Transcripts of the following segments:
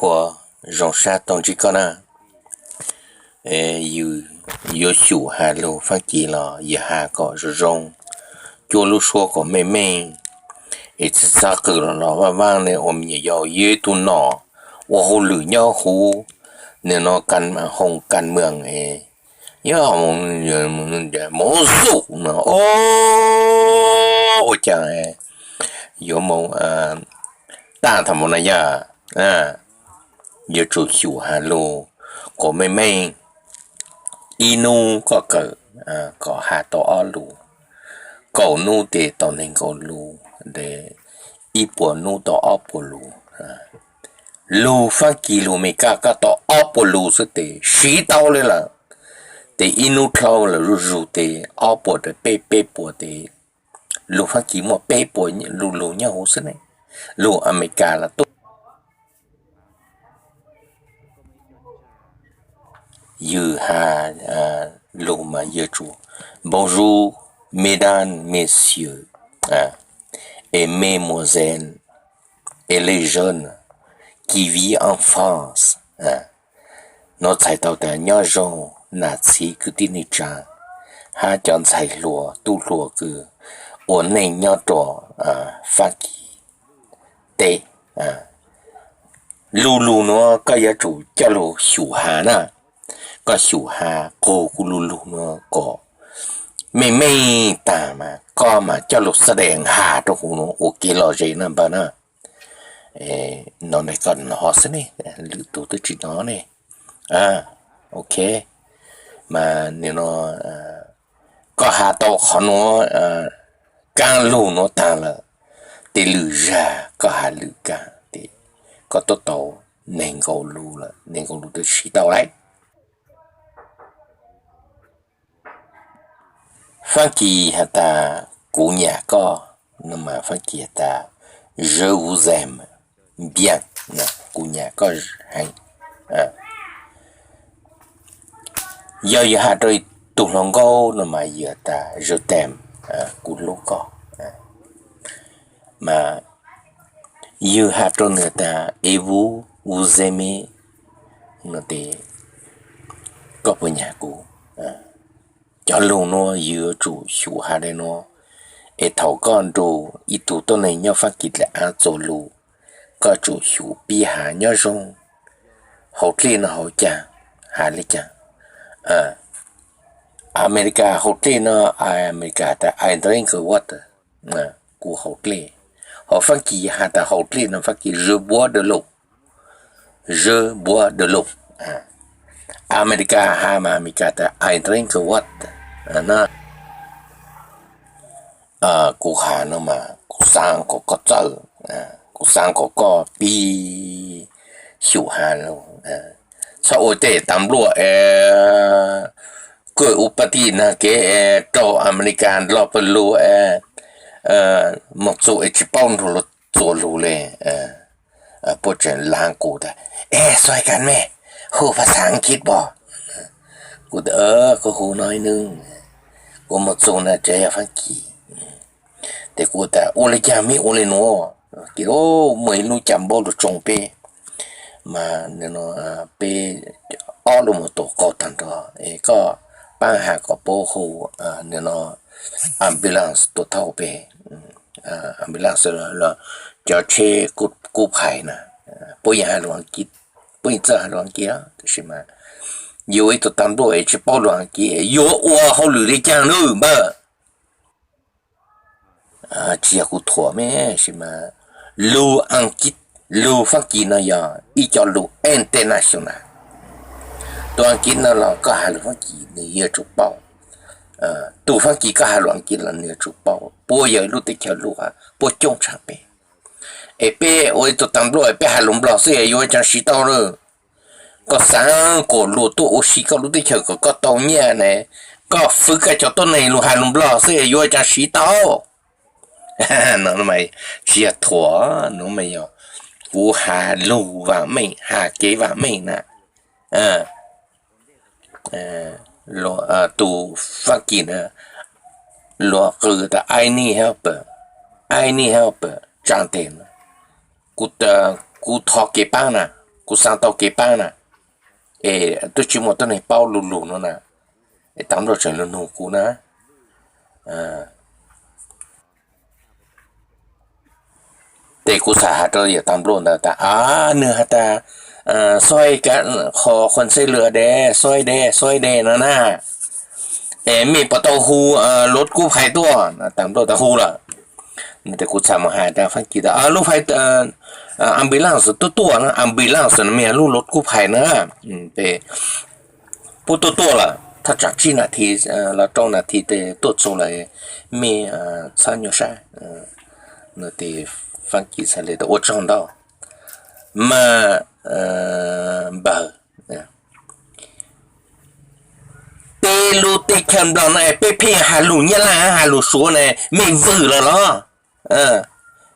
puas zoo sab tau ntsib koj na. Yus yuav xyum has lug Fab Kis los yus has kom zoo zoo, cua lub suab kom meej meej, es txhob qw los los vaj vaaj ne. Ua me nyuam yaus, yog ib tug nom ua hauj lwm nyob huv nim no hoos kas mws es yog moov zuj no, ua cas yuav moov taj thaum ub na yog, yuav tsum xyum has lug kom meej meej. Ib nub koj kawm kom has tau ob lus, kaum nub tes tau nees nkaum lus, ib puas nub tau ob puas lus. Lug Fab Kis lug Amelikas koj tau ob puas lus xwb tes siv tau le lawm. Tes ib nub dlhau lawm zuj zus tes ob puas rau peb, peb puas tes lug Fab Kis muaj peb puas lus lug nyob huv xwb ne. Lug Amelikas los tuaj yus has lug mas yus tsum bonjour, mesdames, messieurs, et mesdemoiselles, et les jeunes qui vivent en France. No txhais tau tas nyob zoo nam txiv kwv tij neej tsa hab cov ntxhais hluas tub hluas kws ua neej nyob rua Fab Kis teb. Lug lug nuav koj yuav tsum coj lug xyum has na. Koj xyum has qug kuv lug lug nuav kom meej meej taag mas koj mas coj lug xab des has rua kuv nuav ua kev lom zem na npawg na. No koj hnov xwb ne, lwm tug twb tsi hnov ne. Ok, mas nim no koj has tau qhov nuav, kaab lug nuav taag lawm, tes lwm zag koj has lwm kaab tes koj tuaj tau nees nkaum lus lawm, nees nkaum lus twb siv tau lawm. Fab Kis has tas kuv nyam koj, no mas Fab Kis has tas je vous aime bien, kuv nyam koj heev. Yog yus has rau tug hluas nkauj no mas yus has tas je t'aime, kuv hlub koj. Mas yus has rau nws tas et vous, vous aimez, no tes koj puas nyam kuv? Cov lug nuav yus yuav tsum xyum has le nuav, es thaum koj nrug ib tug tuab neeg nyob Fab Kis dlej aav txuas lug, koj tsum xyum pib has nyob zoo, hauv dlej no hauv caag, has le caag. Amelikas hauv dlej no, Amelikas tas I drink water, kuv haus dlej. Hauv Fab Kis has tas haus dlej no Fab Kis je bois de l'eau, je bois de l'eau. Amelikas has mas Amelikas tas I drink water. Kuv has no mas kuv xaav kom koj txawj, kuv xaav kom koj pib xyum has lug. Txhob ua tej tas npluaj es koj ua pab tij nag kev es rau Amelikas los pawg lug es moog txug es tsi paub nrug luag txuas lug le. Puab tseem laav kuv tas, es xoay kas me, hu phas xas Ankit pom? Kuv tas, koj hu no ib nub, kuv moog txug na tsev yog Fab Kis. Tes kuv tas ua le caag meb ua le nuav? Muaj ib lub cas npaub lug tsoo peb, mas peb ob lub mus tau qaug taag nrho, es koj paab has kom puab hu, nim no ambulance tuaj thauj peb. Ambulance los cov tsheb kub phais na. Puab yeej has lug Ankit, puab yeej txawj has lug Ankit, tab sis mas yus ua ib tug tas npluaj es tsi paub lug Ankit yuav ua hauj lwm le caag nab npawg? Tsi yog kuv thuam meb, tab sis mas lug Ankit, lug Fab Kis no yog ib co lug international. Tug Ankit no los koj has lug Fab Kis nws yuav tsum paub, tug Fab Kis koj has lug Ankit los nws yuav tsum paub. Puab yog ib lub teb chaws lug, puab coob tshaj peb. Es peb ua ib tug tas npluaj peb has lug Nplog xwb yuav caag siv tau lawm? Koj xaav kom luag tuaj ua si koj lub teb chaws kom koj tau nyaj ne, koj fwv koj cov tuab neeg lug has lug Nplog xwb yuav caag siv tau? No tsi yog thuam, no mas yog kuv has lug vaam meej, has kev vaam meej na. Tug Fab Kis na, luag qw tas I need help, I need help, tsaa tes, kuv thov kev paab na, kuv xaav tau kev paab na, es twb tsis muaj tuab neeg paub lu lug no na, es tas nplauj tseem lug nug kuv na. Ces kuv txhaj has rau yawm tas nplauj ntawd tas, a, nwg has tas, xoay, qhov khuv xej lwm de, xoay de, xoay de no na. Es mej puas tau hu lub kub phais tuaj? Tas nplauj tas hu lawm. Ces kuv txhaj mus has rau faab kis tas, lub phais, ambulance tuaj tuaj na, ambulance no mej lub lub kub phais na. Ces puab tuaj tuaj lawm, thaj tsam tsib nas this los rau nas this tes tuaj txug lawm, mej txhob nyuaj sab. No ces faab kis txhaj le tas ua tsaug ntau mas npawg, tej lub teb chaws Nplog no peb pheej has lug Nyab Laj has lug Suav ne, mej vwm lawm los?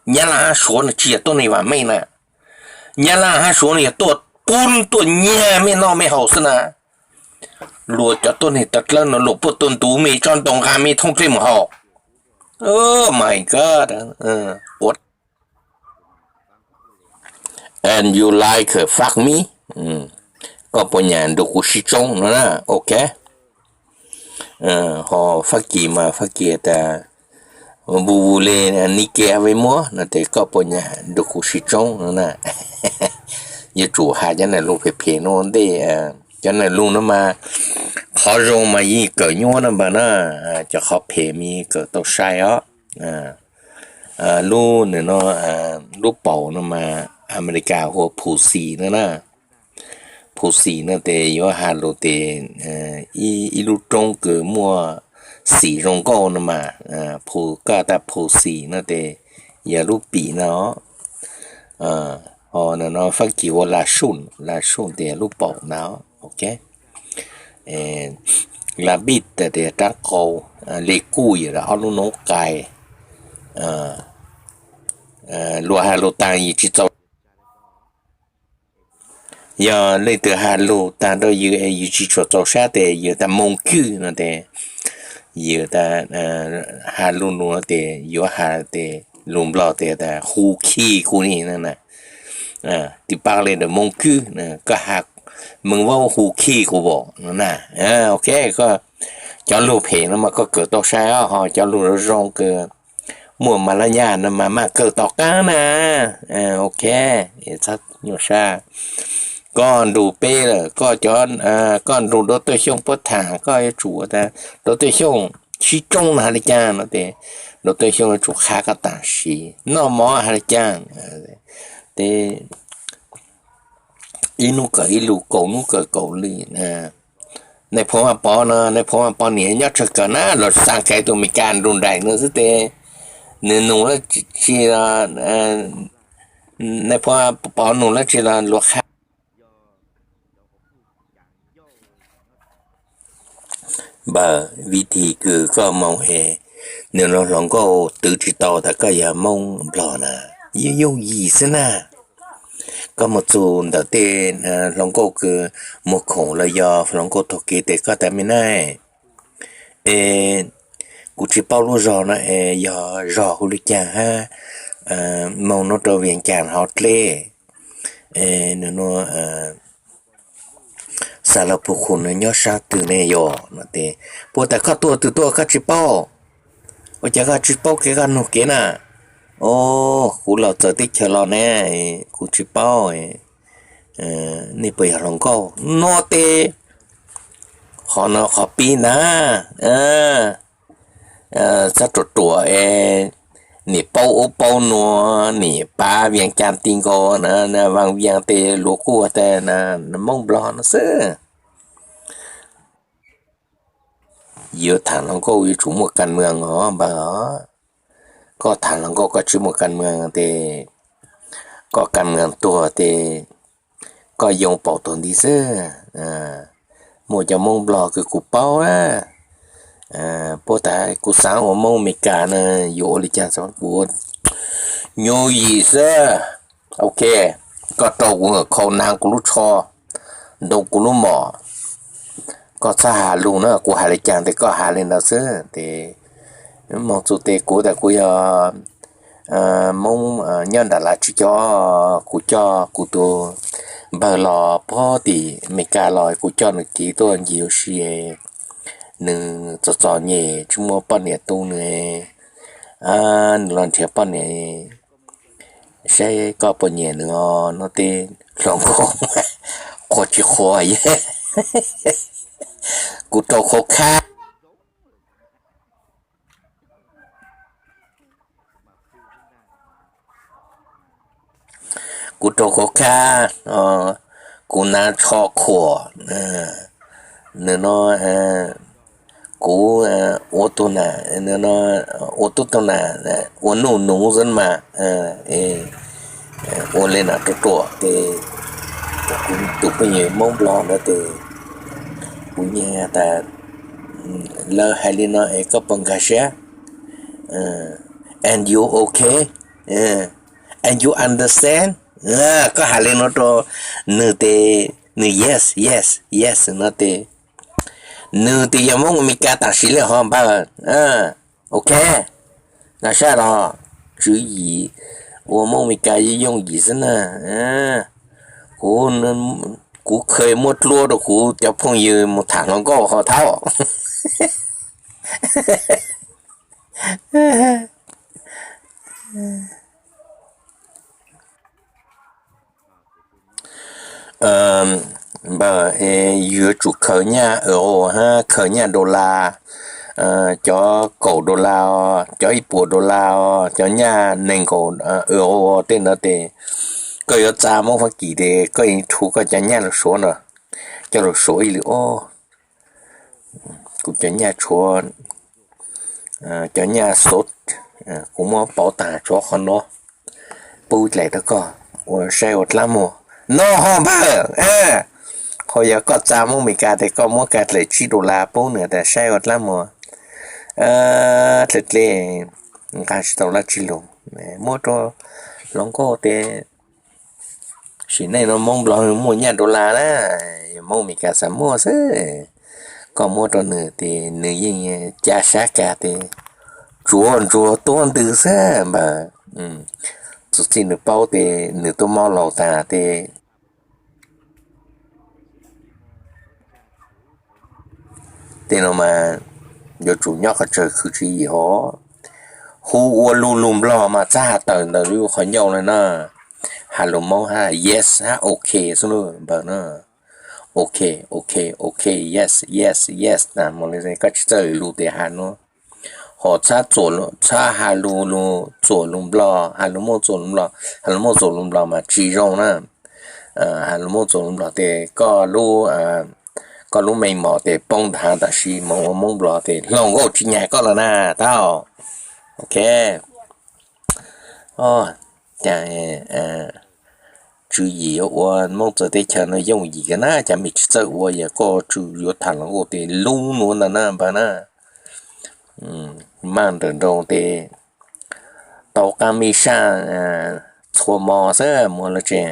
Nyab Laj hab Suav no tsis yog tuab neeg vam meej na. Nyab Laj hab Suav no yog tuaj pub tuaj nyiag mej noj mej haus xwb na. Luag cov tuab neeg tawv dlawb no luag puab tuaj ntuv mej tsob ntoo nqaa mej thooj dlej mus haus. Oh my God. And you like fuck me? Koj puas nyam nrug kuv sib tsoob no na? Ok. Ho Fab Kis mas Fab Kis tas, vous voulez niquer avec moi no ces koj puas nyam nrug kuv sib tsoob no na? Yuav tsum has cov nam lug phem phem no ua ntej. Cov nam lug no mas qhov zoo mas yeej kawm nyuaj na npawg na, cov qhov phem mas yeej kawm tau sai os. Lub nws no, lub paus no mas Amelikas hu ua pussy no na. Pussy no ces yuav has lug tes ib lub roob kws muaj xim zoo nkauj no mas, pu, koj tas pussy no ces yog lub pim no. Ho no no Fab Kis ua la suj, la suj tes lub paus no. Ok. La bit tes raab qau, le kuj yog ob lub noob qai. Luag has lug taag yus tsis txaus, yog leej twg has lug taag rau yus es yus tsis tshua txaus sab tes yus tas moo kwj no tes, yus tas, has lug nua tes yuav has tes lug Nplog tes tas hu khi kuv ni na. Tis paab le ntawm moo kwj, koj has Meej Vaub hu khi kuv pam no na. Ok, koj cov lug phem no mas koj kawm tau sai os, ho cov lug zoo zoo kws muaj mas laj nyaj no mas maj kawg tom qaab na. Ok, txhob nyuaj sab. Koj nrug peb lawm, koj cov, koj nrug Doctor Xyooj puab thaam, koj yuav tsum tas Doctor Xyooj sib tsoob no has le caag no tes Doctor Xyooj yuav tsum qha koj tam sim noj mov has le caag. Tes ib nub kawm ib lug, kaum nub kawm kaum lug. Nais phoo Vaj Pov no, Nais phoo Vaj Pov niam nyob tsawg kawm na, los xaa kais tug Amelikas nrug nraim no xwb tes nws nug dlaab tsi, Nais phoo Vaj Pov nug dlaab tsi los luag qha. Npawg, vim thim kws koj moog es nws los hluas nkauj twv tsis tau tas koj yog Moob Nplog na, yooj yim xwb na. Koj moog txug ntawm tej hluas nkauj kws muag khoom los yog hluas nkauj taug kev tes koj tas me na, es kuv tsis paub lub zog no es yog zog hu le caag hab, moog nuav rau Vias Cas hov dleb, nws nuav Xalavpuvkhum nws nyob saab twg ne yog no tes, puab tas koj tuaj twg tuaj koj tsis paub? Ua cas koj tsis paub kev koj nug kev na? O, kuv los txawv teb chaws los ne, kuv tsis paub. Nej puas yog hluas nkauj? Nuav tes qhov no qhov pib ntag. Txhob ruam ruam es nim paub ub paub nuav, nim pav Vias Cas ti nkaus na, Vaas Vias tes luag kuj tas Moob Nplog no xwb. Yuav thaam hluas nkauj yuav tsum muaj kas muas os npawg. Koj thaam hluas nkauj koj tsis muaj kas muas tes koj kas muas tuag tes koj yoo paum tuag nti xwb. Muaj cov Moob Nplog kws kuv paub, puab tas kuv xaav ua Moob Amelikas na, yuav ua li cas kuv yooj yim xwb. Ok, koj rau kuv khau naav kuv lub tsho, ntoo kuv lub mom, koj txhob has lug na, kuv has li cas tes koj has li ntawd xwb. Tes moog txug tes kuv tas kuv yog Moob nyob nram Lav Tsi Cov, kuv coj kuv tug Npawg los puag tim Amelikas los kuv coj nws kev tuaj ncig ua si, nws txom txom nyem tsis muaj poj niam tu nws, nws los nrhiav poj niam, saib koj puas nyiam nws os no tej hluas nkauj, qhuas tsis qhuas, kuv rau khov khab, kuv rau khov khab, kuv hnav tsho khuam, nws no, kuv ua tug na, ua tub tug na, ua nuj nuv xwb mas, ua li no ruam ruam ces kuv tus phooj ywg Hmoob Nplog ntawd ces kuv nyiam tas, lawv hais li no es koj puas nkag siab? And you okay? And you understand? Koj hais li no rau nws ces nws yes yes yes no ces nws tias yog Hmoob Amelikas tam sim li ho npawg, ok, nkag siab los tswv yim ua Hmoob Amelikas yooj yim xwb na. Kuv, kuv kheev muab dluab rau kuv cov phooj ywg mus tham hluas nkauj ho thaub. Npawg, yuav tsum khaws nyaj euro hab khaws nyaj dollar, cov kaum dollar os, cov ib puas dollar os, cov nyaj nees nkaum euro tej ntawd ces koj yuav txa Hmoob Fab Kis ces koj yeej rhu koj cov nyaj lug suav no, coj lug suav ib lwm os. Kuv cov nyaj tshuav, cov nyaj xov, kuv muab pauv tag tshuav qhov no, pub dlaim rau koj ua saib ua dlaab muag no ho npawg. Ho yog koj txa Hmoob Amelikas tes koj muab kav dlaim tsib dollar pub nws tas saib ua dlaab muag. Dleb dleb, nqa tsis tau dab tsi lug, muab rau hluas nkauj tes sim neej no Hmoob Nplog muaj nyaj dollar na, yog Hmoob Amelikas xav muaj xwb. Koj muab rau nws tes nws yeej ca sab kag tes tsuav ntsuag tuab ntwg xwb npawg. Txug txij nws paub tes nws tuaj mob laus tag tes tej no mas yuav tsum nyob qhov tsawg khwv tswv yim hov. Hu ua lug lug Nplog mas txhob has tawm ntawm lub qhov ncauj le na. Has lug Hmoob hab yes hab ok xwb npawg na. Ok, ok, ok, yes, yes, yes na, mus li koj tsis txawj lug tes has nuav. Ho txhob has lug, lug txuam lug Nplog, has lug Hmoob txuam lug Nplog, has lug Hmoob txuam lug Nplog mas tsis zoo na. Has lug Hmoob txuam lug Nplog tes koj lub, koj lub meej mom tes poob nthav, tab sis moog ua Hmoob Nplog tes hluas nkauj tsis nyam koj lawm na tau. Ok. Cas tswv yim yuav ua Hmoob txawv teb chaws no yooj yim kawg na, cas mej tsis txawj ua, yog koj tsum yuav tham hluas nkauj tes lub nuav ntag na npawg na. Maj nrawm nroos tes tau qaab mej saj txhua mo xwb muaj lub tsev.